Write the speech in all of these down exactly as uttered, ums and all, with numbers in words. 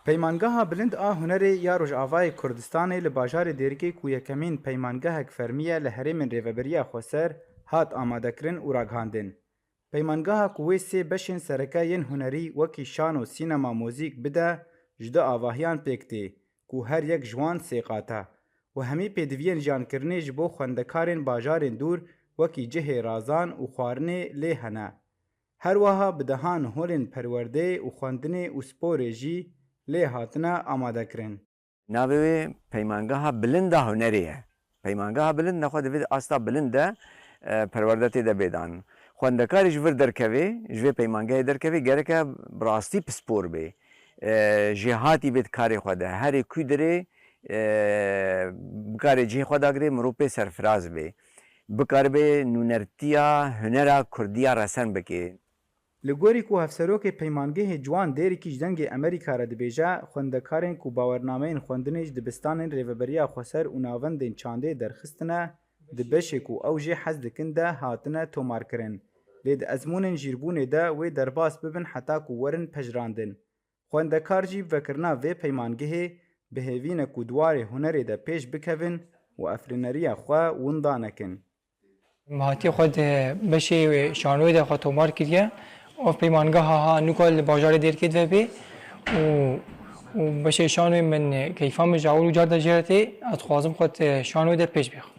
Peymangeha Bilind a Hunerê ya Rojavayê Kurdistanê li bajarê Dêrikê ku yekemîn peymangehek fermî ye li herêmên Rêveberiya Xweser hat amadekirin û ragihandin. Peymangeha ku wê sê beşên sereke yên hunerî wekî şano, sînema, muzîk bide, ji du avahiyan pêk tê ku her yek ji wan sê qat e û hemî pêdiviyên jiyankirinê ji bo xwendekarên bajarên dûr wekî cihê razan û xwarinê lê hene. Her wiha bi dehan holên perwerdeyê û xwendinê û sporê jî lê hatine amadekirin. Navê wê Peymangeha Bilind a Hunerê ye. Peymangeha bilind nexwe divê asta bilind de, e, perwerde tê de bê dan. Xwendekarê ji vir derkevê, ji vê peymangehê derkevê, gereke bi rastî pispor bê. E, jêhatî bê di karê xwe de. Herê ku dirê, e, bikarê cihê xwe dagirê, mirov pê serfiraz bê. Bikaribe nûnertiya hunera kurdî ya resen bike. Li gorî ku Hevserokê Peymangehê Ciwan Dêrikî ji Dengê Emerîka re dibêje, xwendekarên ku bawernameyên xwendinê ji dibistanên Rêveberiya Xweser û navendên çandê derxistine, di beşê ku ew jê hez dikin de hatine tomarkirin. Lê di ezmûnên jîrbûnê de wê derbas bibin heta ku werin pejirandin. Xwendekar jî bi vekirina vê peymangehê bi hêvî ne ku di warê hunerê de pêş bikevin û efrîneriya xwe winda nekin. Me hatiye xwe di beşê şanoyê de xwe tomar kiriye. Ev peymangeha ha nûka li bajarê Dêrikê dibe bê û, û beşê şanoyê min keyfa min ji ewil û car de jê re tê. Ez dixwazim xwe di şanoyê de pêş bêxim.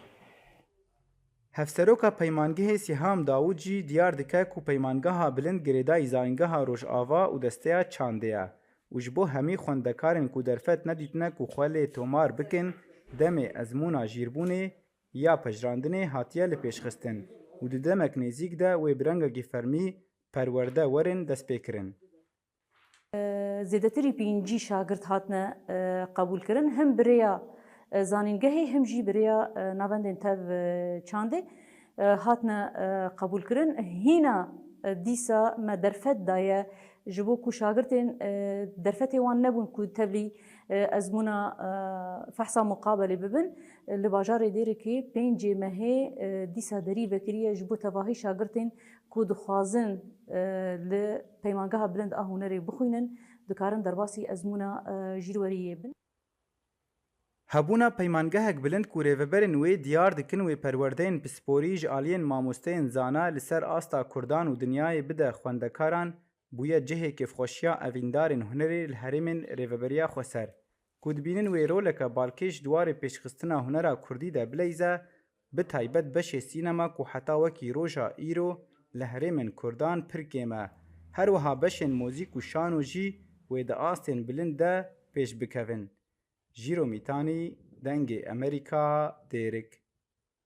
Hevseroka Peymangehê Sîham Dawûd jî diyar dike ku Peymangeha Bilind girêdayî Zanîngeha Rojava û Desteya Çandê ye û ji bo hemî xwendekarên ku derfet nedîtine ku xwe lê tomar bikin, demê ezmûna jîrbûnê ya pejirandinê hatiye lipêşxistin û di demek nêzîk de wê bi rengekî fermî perwerde werin destpêkirin. Zêdetirî pêncî şagirt hatine qebûlkirin, him bi rêya zanîngehê, him jî bi rêya navendên tev çandê hatine qebûlkirin. Hîna dîsa me derfet daye ji bo ku şagirtên derfetê wan nebûn ku tevlî ezmûna fehsa muqabelê bibin, li bajarê Dêrikê pêncê mehê dîsa derî vekiriye ji bo tevahî şagirtên ku dixwazin li Peymangeha Bilind a Hunerê bixwînin, dikarin derbasî ezmûna jîrweriyê bin. Hebûna peymangehek bilind ku rêveberên wê diyar dikin wê perwerdeyên pisporî ji aliyên mamosteyên zana li ser asta kurdan û dinyayê bide xwendekaran, bûye cihê kêfxweşiya evîndarên hunerê li herêmên Rêveberiya Xweser. Ku dibînin wê roleke balkêş di warê pêşxistina hunera kurdî de bileyze, bi taybet beşê sînema ku heta wekî roja îro li herêmên kurdan pir kêm e. Her wiha beşên muzîk û şano jî wê di astên bilind de pêş bikevin. Jîro Mîtanî, Dengê Emerîka, Dêrik.